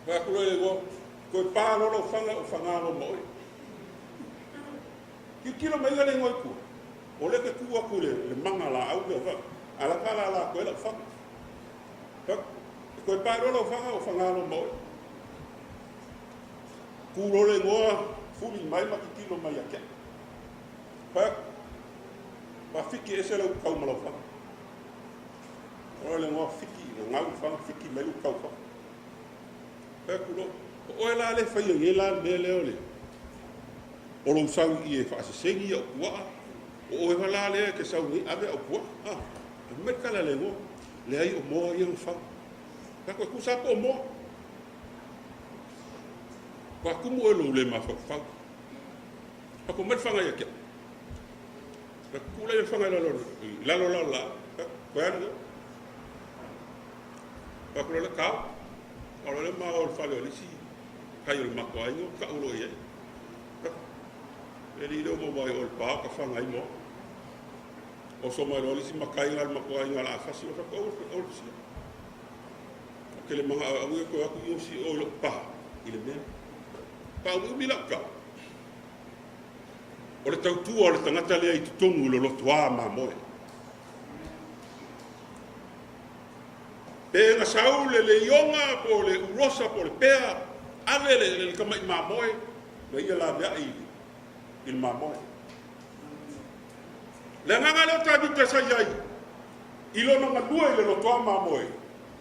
fa ku le go ko pa lo lo faga o faga lo mo ki kilo mai le ngoi ku o le ke ku aku le le manga la au le fa a la fa la la ko la fa E koe pae loa lau faga o Fagalo ma oe. Ku loa le igoa, fuli mai ma titilo mai ia te au. Fai atu, Ua fiki ese lau kau ma lau faga. Oe le igoa fiki, na gau le faga, fiki mai lou kau faga. Fai atu loa, o oe la lea e faia nei la le mea lea o le o lou sau i i e faasesegi au puaa, o oe la lea e te sau nei ave au puaa. Ah, fai mai le tala a le igoa. Leai o moa ia na fau. Tatou e tusa po o moa. Ua tumu oe lou le mafaufau. Tatou mai le faga ia te au. Tatou tuu le faga i lalo i lalo lalo la. Koe alu. Tatou le kau. O le ma o le fale o le isi kai o le matou aiga o tau loa i ai. E li leo mo mai o le pa o ka faga i moa. Oso mai loa le isi matai a le matou aiga o le a fasi, ua fai atu, Aua, aua le fasia. Ou te le manao e aua e toe o atu i osi oe i lou pa i le mea lea. Faaumiumi lau tala, o le tautua o le tagata lea i totonu i le lotoa mamoe. Pe na sau le leioga po o le urosa po o le pea, ave le, le, le tamai mamoe na ia laveai i le mamoe. Le agaga lea o Tavita sa i ai i lona galue i le lotoa mamoe,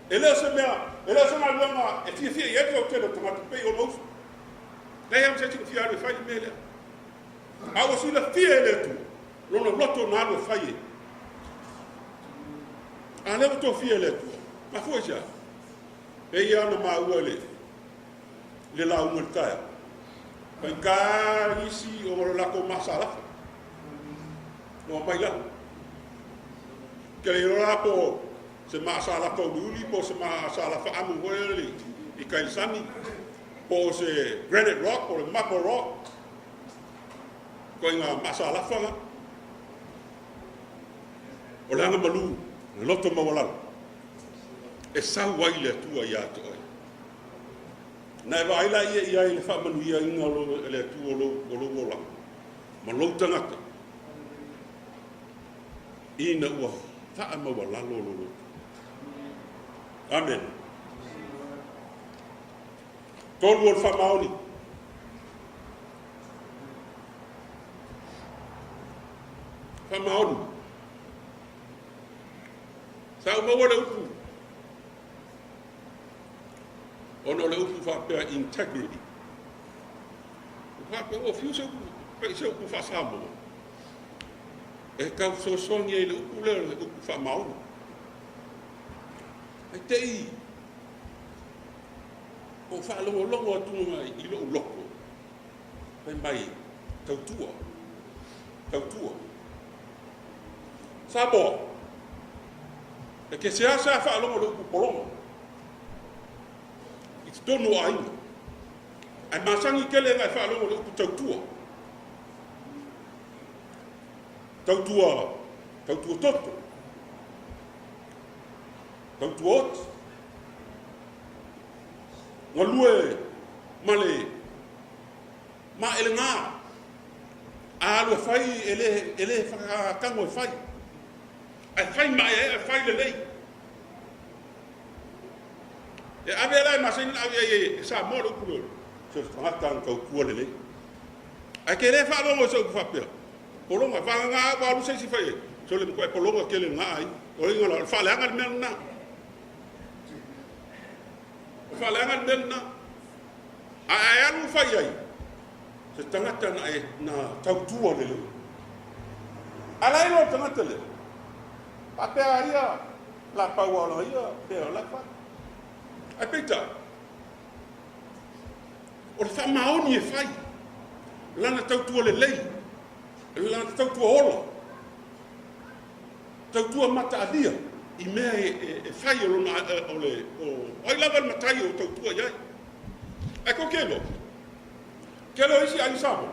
e le o se mea, e le o se galuega e fiafia i ai le toatele o tagata pei o lou uso. Leai lava ma se isi na fia alu e fai le mea lea. A ua silafia e le Atua lona loto na alu e fai ai. A lea ua tofia e le Atua. Mafua i se a? Pei lava ona maua i le le lauga i le taeao. Faigata isi ona o le latou masalafa. Na omai lalo. Ke le iloa la po se maasalafa uliuli po o se maasalafa amu foi lele i tai sami, po o se granite rock po o le marble rock. Ituaiga maasalafa na. O le agamalu, le loto maualalo e sau ai le Atua ia te oe. Na e vaai laia i ai i le faamanuiaina o le Atua o lou olaga ma lou tagata, ina ua faamaualalo lou loto. Amene. Tolu o le faamaoni. Faamaoni. Sa ou maua le upu ona o le upu faapea integrity. Ua faapea ua fiu se upu, se upu faa-Samoa e tau fesoasoani ai i le upu lea o le upu faamaoni. Ae te i ou faalogologo atu i lou loto, fai mai, tautua, tautua. Samoa, e te seasea faalogo i le upu pologa i totonu o aiga, ae masani tele ona e faalogo i le upu tautua. Tautua, tautua toto, tautua oti, galue ma le maelega. A alu e fai, e le faatago e fai, ae fai maeaea, fai lelei. E ave la e masani ona ave ai e Samoa le upu lea, so o se tagata na tautua lelei. Ae te le faalogo i se upu faapea, pologa, vagana ua alu se isi fai ai, sole matuai pologa tele lena aiga. O le uiga la, o le faaleaga le mea lena. O le faaleaga le mea lena. Ae alu fai ai, se tagata na, e, na tautua lelei. A la iloa le tagata lea, faapea ia, la pau o ia, pea o la fai. Ae peitai, o le faamaoni e fai, lana tautua lelei, lana tautua ola, tautua mataalia i mea e fai o lona, o le, o ai lava le matai o tautua i ai. Ae kou te iloa, tele o isi aiga Samoa,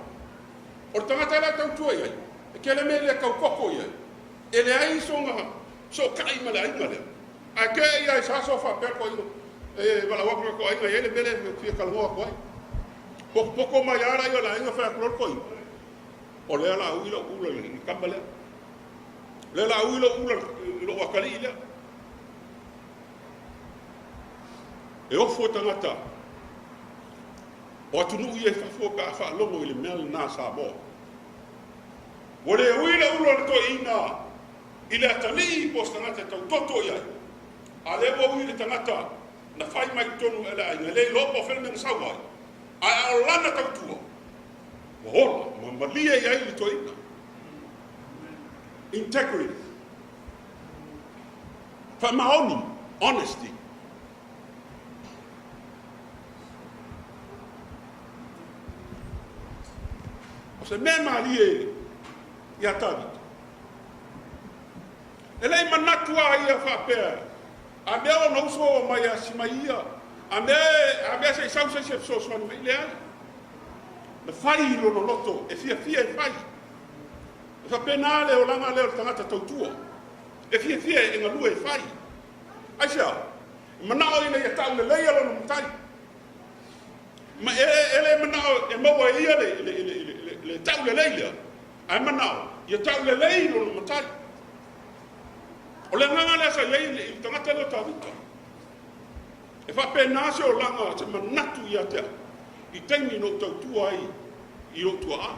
o le tagata la e tautua i ai, e tele mea le taukoko i ai, e leai sona sootai ma le aiga lea. Ae te ia i sa so faapea ko aiga, e valaau atu le toaiga i ai le mea lea e fia talanoa atu ai. Potopoto mai lava laia o le aiga fai atu loa le toeaina, o lea o le a ui lou ula i le tama lea. O lea o le a ui lou ula i lou atalii lea. E ofo tagata o atunuu ia i fafo pe a faalogo i le mea lena a Samoa. Ua le ui le ula o le toeaina i le atalii po o se tagata e tautoto i ai, a lea ua ui le tagata na fai mai totonu e le aiga, e le iloa po o fea le mea na sau ai, ae a o lana tautua, ua ola ma malie i ai le toeaina. Integrity. Faamaoni, honesty. O se mea malie iā Tavita, e le i manatu a ia faapea, a mea ona uso o mai asi mai ia, a mea se i sau se isi e fesoasoani mai, leai. Na fai i lona loto e fiafia e fai. E faapena le olaga lea o le tagata tautua, e fiafia e galue e fai. Aisea? E manao ina ia tau lelei a lona matai. Ma e le manao e maua e ia le tau lelei lea, ae manao ia tau lelei lona matai. O le agaga lea sa i ai i le tagata lea o Tavita. E faapena se olaga, se manatu ia te au, i taimi na ou tautua ai i lou tuaa.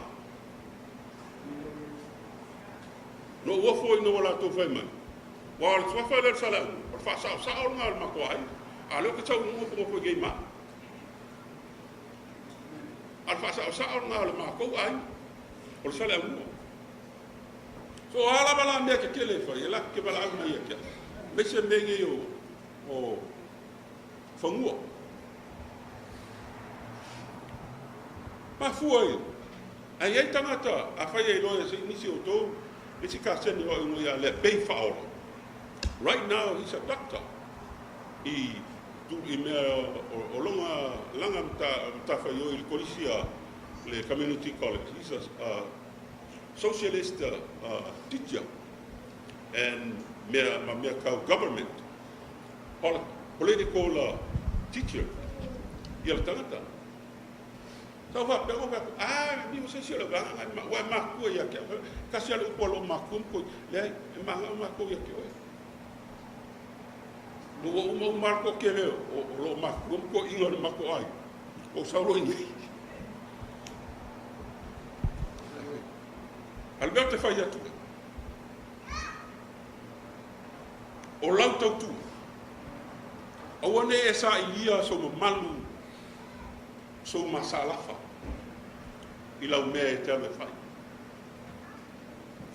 Na ou ofo ina ua latou fai mai, aua o le suafa lea o le Saleaula, o le faasaosao lena o le matou aiga, a o lea ou te sau nofonofo i nei ma au. A o le faasaosao lena o le matou aiga, o le Saleaaumua. So o a lava la mea tetele e fai, e latou te valaau mai ia te au, aemaise mea nei o fanua. Mafua i, a i ai tagata, afai e iloa e nisi o outou, le isi kaseni o au igoa ia Leapei Faaola. Right now he's a doctor i i mea o lona laga matafaioi i le kolisi a le community college. He's a socialist teacher and mea ma mea tau government political teacher ia le tagata. Sa ou faapea, ou fai atu, a, niho se isi o le vaega, ua e makua ia te au. Tasi lava le upu a lou makua ma koe, leai, e maga'u makou ia te oe. Ua uma uma lava le toatele o loo makua ma toeaiina o le matou aiga. Ou sau loa i inei. A o le mea ou te fai atu ai, o lau tautua, aua ne i e sailia sou mamalu, sou masalafa i lau mea e te alu e fai.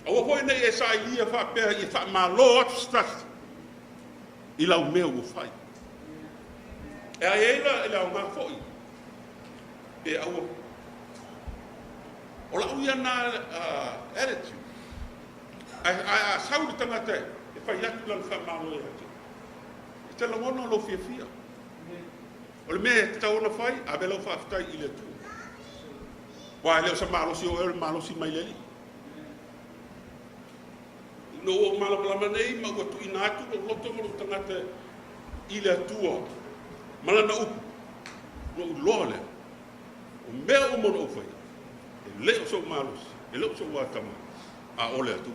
Aua foi ne i e sailia faapea ia faamalo atu se tasi i lau mea ua fai. E ai ai la le aoga foi pe aua. O lau ia na attitude. Ae a sau le tagata e fai atu lana faamalo ia te oe, e te lagona lou fiafia. O le mea e tatau ona fai, ave lau faafetai i le Atua. Aua e le o se malosi o oe, o le malosi mai le Alii. Ina ua ou malamalama nei ma ua tuuina atu lou loto ma lou tagata i le Atua ma Lana upu, ona ou iloa lea, o mea uma na ou faia, e le o sou malosi, e le o sou atamai, a o le Atua.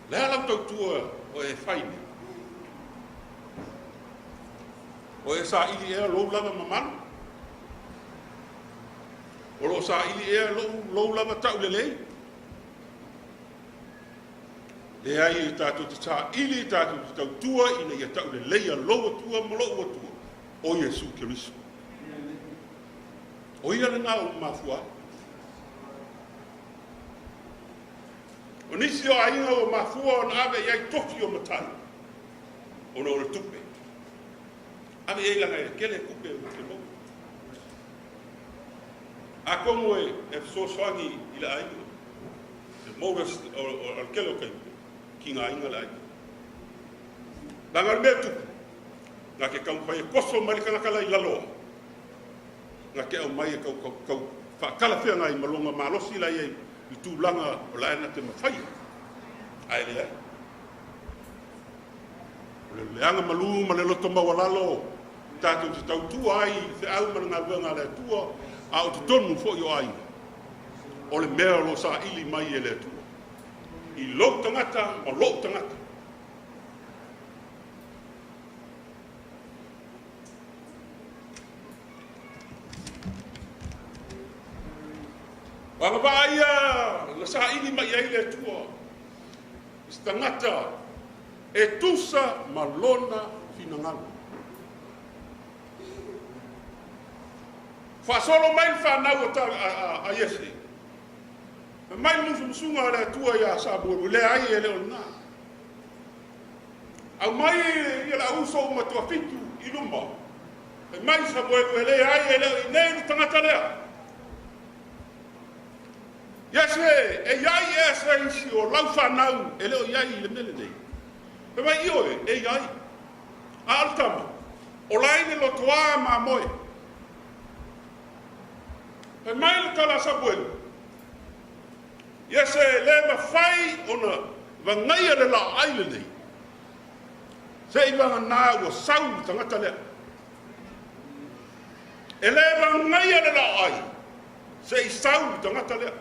O le a lau tautua o e fai nei? O e saili ea lou lava mamalu? O lo o saili ea lou, lou lava taulelei? Leai, e tatou te saili, tatou te tautua ina ia tauleleia lou Atua ma lou Atua, o Iesu Keriso. O ia lena ua mafua ai. O nisi o aiga ua mafua ona ave i ai tofi o matai, ona o le tupe. Ave i ai leaga e tele tupe e te maua. Atonu e fesoasoani i le aiga, e maua o le tele o taimi, tigaina le aiga. Leaga o le mea e tupu, na te taumafai e toso mai le tagata la i lalo, na te aumai e tau, tau, tau faatalafeagai ma lona malosi la i ai i tulaga o la e na te mafaia, ae leai. O le leaga malu ma le loto maualalo tatou te tautua ai i le feau ma le galuega a le Atua, a o totonu foi o aiga, o le mea o lo o saili mai e le Atua i lou tagata ma lou tagata. O agavaa ia na saili mai ai le Atua i se tagata e tusa ma lona finagalo. Faasolo mai le fanau a Iese, fai mai le musumusuga a le Atua ia Samuelu, leai e le o lena. Aumai ia le auuso uma toafitu i luma, fai mai Samuelu, e leai e le o i inei le tagata lea. Iese, e i ai ea se isi o lau fanau e le o i ai i le mea lenei? Fai mai, Ioe, e i ai. A o le tama, o la e i le lotoa mamoe. Fai mai le tala a Samuelu, Iese, e le mafai ona vagaia le laoai lenei, seiavagana ua sau le tagata lea. E le vagaia le laoai, se i sau le tagata lea.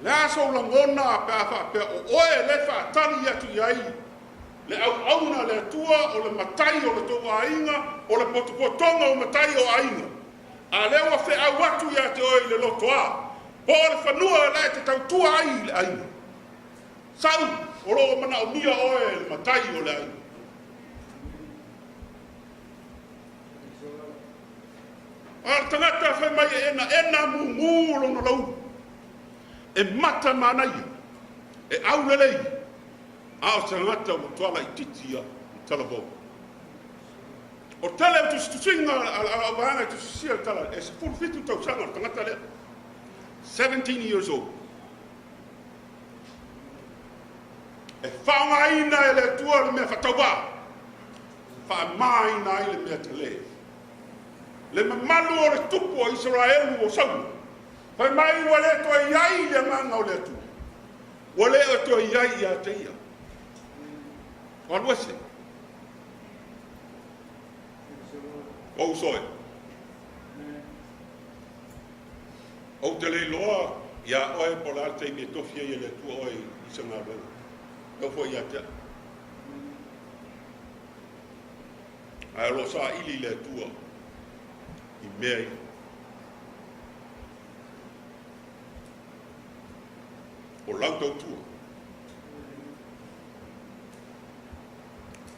Le a sou lagona pe a faapea o oe le faatali atu i ai le auauna a le Atua, o le matai o le tou aiga, o le potopotoga o matai o aiga, a lea ua feau atu ia te oe i le lotoa, po o le fanua la e te tautua ai i le aiga. Sau, o lo o manaomia oe e le matai o le aiga. A o le tagata fai mai e enaena mumu lona laulu, e mata manaia, e aulelei, a o se tagata ua toa laitiiti ia i talavou. O tele o tusitusiga a lau vaega e tusitusia le tala, e 17 tausaga o le tagata lea. 17 years old. E faaaogaina e le Atua le mea faatauvaa, faamāina ai le mea tele. Le mamalu o le tupu o Isaraelu o Saulo, fai mai ua le toe i ai le agaga o le Atua, ua le o toe i ai ia te ia. O alu ese. O uso e. Ou te le iloa iā oe po o le a le taimi e tofi ai e le Atua oe i se galuega. E oo foi ia te au. Ae o lo o saili le Atua i mea ia. O lau tautua.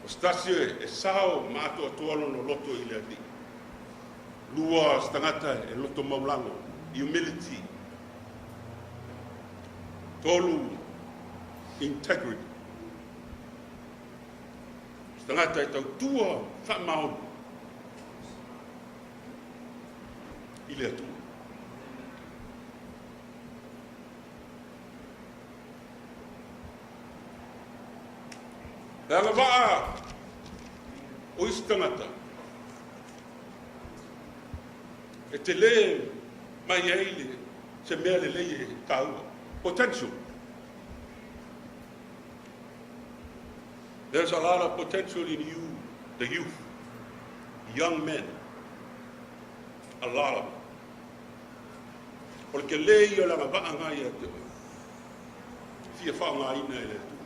O se tasi e sao ma atoatoa lona loto i le Alii. Lua, o se tagata e loto maulalo, humility. Tolu, integrity. O se tagata e tautua faamaoni i le Atua. Le agavaa o isi tagata e tele mai ai le se mea lelei e taua. Potential. There's a lot of potential in you, the youth, young men. A lot of it. O le tele ia o le agavaa na ia te oe. Fia faaaogaina e le Atua.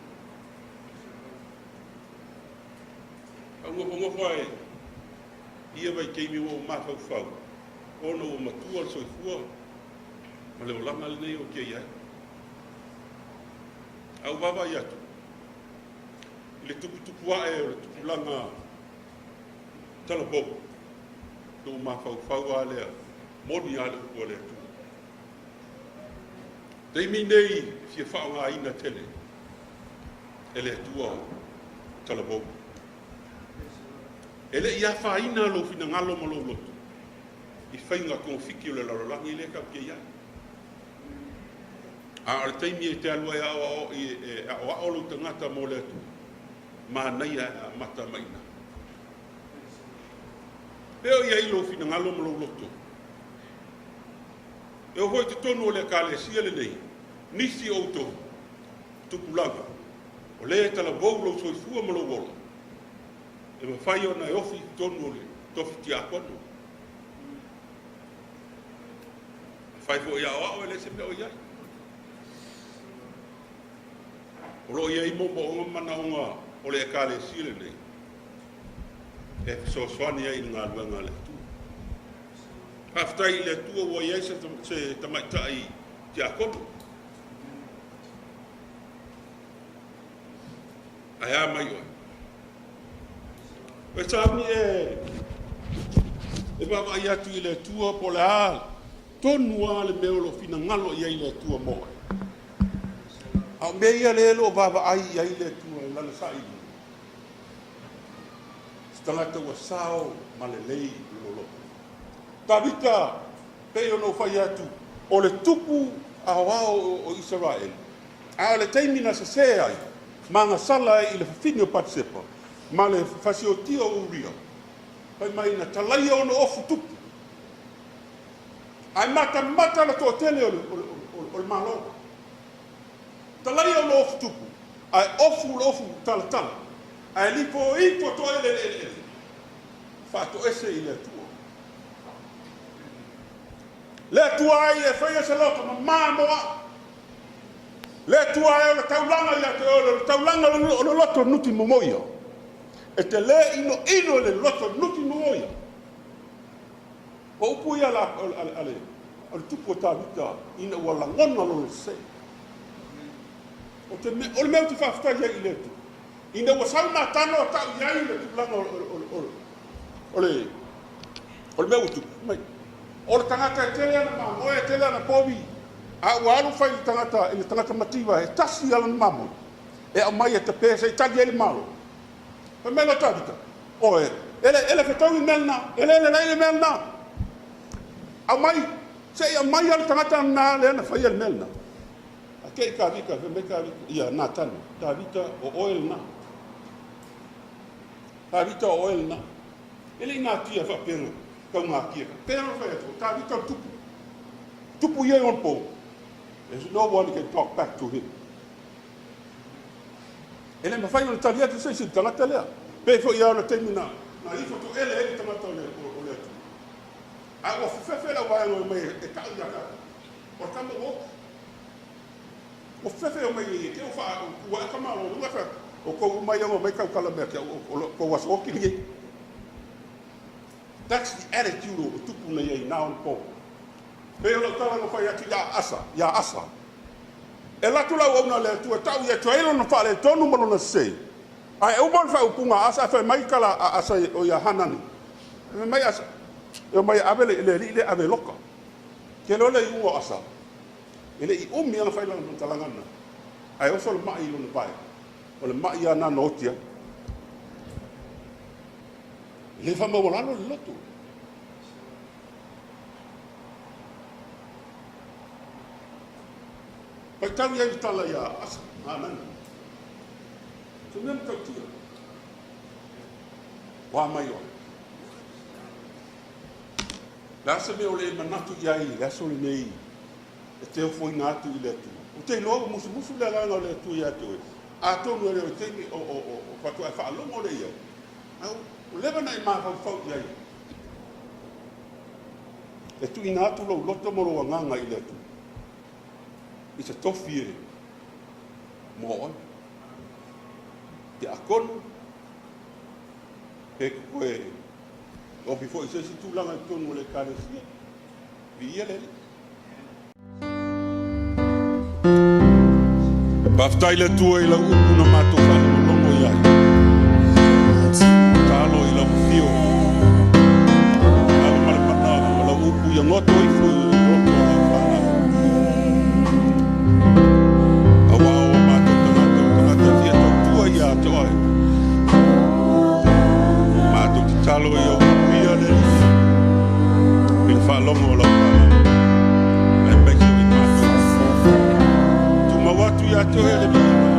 Au nofonofo ai ia vaitaimi ua ou mafaufau ona ua matua le soifua ma le olaga lenei ou te i ai. A ou vaavaai atu i le tuputupu ae o le tupulaga talavou, ona ou mafaufau lava lea, moni lava le upu a le Atua. Taimi nei e fia faaaogaina tele e le Atua talavou. E le i afaina lou finagalo ma lou loto i faiga togafiti o le lalolagi lea tatou te i ai. A o le taimi e te alu ai e aoao lou tagata mo le Atua, manaia e amata mai i ina. Pea o i ai lou finagalo ma lou loto. E oo foi i totonu o le Ekalesia lenei, nisi o outou tupulaga, o lea e talavou lou soifua ma lou ola, e mafai ona e ofi i totonu o le tofi tiakono. Afai foi e aoao e leai se mea o i ai. O lo o i ai moomooga ma manaoga o le Ekalesia lenei e fesoasoani ai i le galuega a le Atua. Faafetai i le Atua ua i ai se tamaitai tiakono. Ae a mai oe? E sauni e vaavaai atu i le Atua po o le a tonu lava le mea o lo o finagalo i ai le Atua mo oe. A o mea ia lea o lo o vaavaai i ai le Atua i lana sailiga. Se tagata ua sao ma lelei lona loto. Tavita, pei ona ou fai atu, o le tupu aoao o Isaraelu, a o le taimi na sesē ai ma gasala ai i le fafine o Patisepa ma le fasiotia o Uria, fai mai na talaia ona ofu tupu, ae matamata le toatele o le Malo. Talaia ona ofu tupu, ae ofu le ofu talatala, ae lipoipo toele le eleele, faatoese i le Atua. Le Atua ai e faia se loto mamā mo au. Le Atua e o le taulaga ia te oe, o le taulaga o le loto nuti momoia. E te lē inoino i le loto nuti momoia. O upu ia a le tupu o Tavita ina ua lagona lona sesē. O le mea ou te faafetai ai i le Atua, ina ua sau Natana o tau i ai le tulaga o le mea ua tupu mai. O le tagata e tele ana mamoe, e tele ana povi, a ua alu fai i le tagata mativa e tasi lana mamoe, e aumai e tape se i tali ai le Malo. Fai mai lea o Tavita, Oe, e le fetaui le mea lena, e le lelei le mea lena. Aumai, se i aumai lava le tagata lena lea na faia le mea lena. A te i Tavita, fai mai Tavita, ia Natana, Tavita, o oe lena. Tavita, o oe lena. E le i natia faapea na tau natia. Pei ona fai atu, o Tavita o le tupu. Tupu ia i ona pou. There's no one can talk back to him. E le mafai ona tali atu se isi i le tagata lea. Pei foi lava o le taimi na ifo toele ai le tagata o le Atua. A ua fefefe lau vaega mai e tau ia tatou. O le tama ua oti. Ua fefefe mai e te o ua e ka malo. Ua fai atu, o kou uma ia mai tautala mea te au o kou aso oti lenei. That's the attitude o tupu na iai na ona po. Pei o lau tala na fai atu ia Asa, ia Asa. E alu atu le auauna a le Atua e tau ia atu ai lona faaletonu ma lona sese. Ae uma le faaupuga a Asa ae fai mai tala a Asa o ia Hanani. Fai mai Asa, e omai e ave le alii lea ave e loka. Te iloa le iuga o Asa, e le i umi lava na fai lana faamatalaga lena, ae oso le mai i lona vae, o le mai lava lena na oti ai. E le faamaualalo le loto. Faitau i ai le tala ia Asa, Hanani. Se mea matautia. O a mai oe? Le a se mea o le e manatu i ai i le aso lenei e te ofoina atu i le Atua? Ou te iloa ua musumusu le Agaga o le Atua ia te oe, atonu e le o le taimi o, o, o, o faatoa e faalogo lea i ai. Ae ua leva ona e mafaufau i ai. E tuuina atu lou loto ma lou agaga i le Atua i se tofi e mo oe. Tiakono, pe toe ofi foi i se isi tulaga i totonu o le Ekalesia. Viia le Alii. Faafetai le Atua i lau upu na matou faalogologo i ai. Tatalo i lau afio. Alo ma le mana o lau upu ia goto ifo i loto o lau fanau. Aua o matou tagata o tagata e fia tautua ia te oe. Matou tatalo ia upuia le Alii i le faalogo o lau fanau. Aemaise o i matou. Tumau atu ia te oe le viiga.